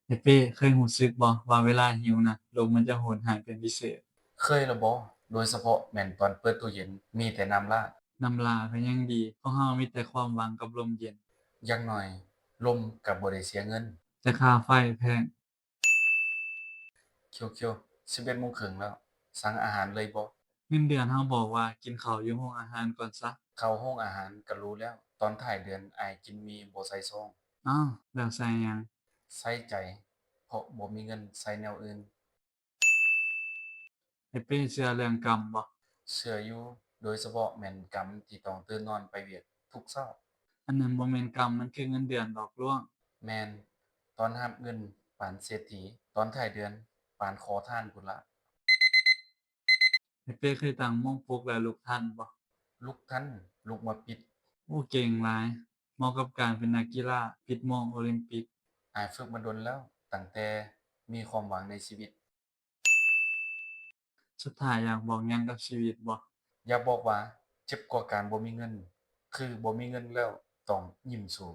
ໄອ້ເປ້ ເຄີຍຮູ້ສຶກບໍ່ວ່າເວລາຫິວນະ ລົມມັນຈະໂຫດຮ້າຍເປັນພິເສດ? ເຄີຍລະບໍ? ໂດຍສະເພາະແມ່ນຕອນເປີດຕູ້ເຢັນ ມີແຕ່ນ້ຳຫຼ້າ. ນ້ຳຫຼ້າກໍຍັງດີ, ພວກເຮົາມີແຕ່ຄວາມຫວັງກັບລົມເຢັນ. ຢ່າງໜ້ອຍລົມກໍບໍ່ໄດ້ເສຍເງິນ. ແຕ່ຄ່າໄຟແພງ. ຄິວໆ ສິບເອັດໂມງເຄິ່ງແລ້ວ, ສັ່ງອາຫານເລີຍບໍ? ເງິນເດືອນເຮົາບອກວ່າກິນເຂົ້າຢູ່ໂຮງອາຫານກ່ອນຊະ. ເຂົ້າໂຮງອາຫານກໍຫຼູແລ້ວ, ຕອນທ້າຍເດືອນອ້າຍກິນໝີ່ບໍ່ໃສ່ຊອງ. ອ້າວ ແລ້ວໃສ່ຫຍັງ? ໃສ່ໃຈ, ເພາະບໍ່ມີເງິນໃສ່ແນວອື່ນ. ໄອ້ເປ້ເຊື່ອເລື່ອງກຳບໍ່? ເຊື່ອຢູ່, ໂດຍສະເພາະແມ່ນກຳທີ່ຕ້ອງຕື່ນນອນໄປວຽກທຸກເຊົ້າ. ອັນນັ້ນບໍ່ແມ່ນກຳ, ມັນຄືເງິນເດືອນຫຼອກລວງ. ແມ່ນ, ຕອນຮັບເງິນປານເສດຖີ, ຕອນທ້າຍເດືອນປານຂໍທານພຸ້ນລະ. ໄອ້ເປ້ເຄີຍຕັ້ງໂມງປຸກແລ້ວລຸກທັນບໍ່? ລຸກທັນ, ລຸກມາປິດ. ໂອ້ ເກັ່ງຫຼາຍ, ເໝາະກັບການເປັນນັກກິລາ, ປິດໂມງໂອລິມປິກ. ອ້າຍຝຶກມາດົນແລ້ວ, ຕັ້ງແຕ່ມີຄວາມຫວັງໃນຊີວິດ. ສຸດທ້າຍຢາກບອກຫຍັງກັບຊີວິດບໍ່? ຢາກບອກວ່າ ເຈັບກວ່າການບໍ່ມີເງິນ ຄືບໍ່ມີເງິນແລ້ວຕ້ອງຍິ້ມສູ້.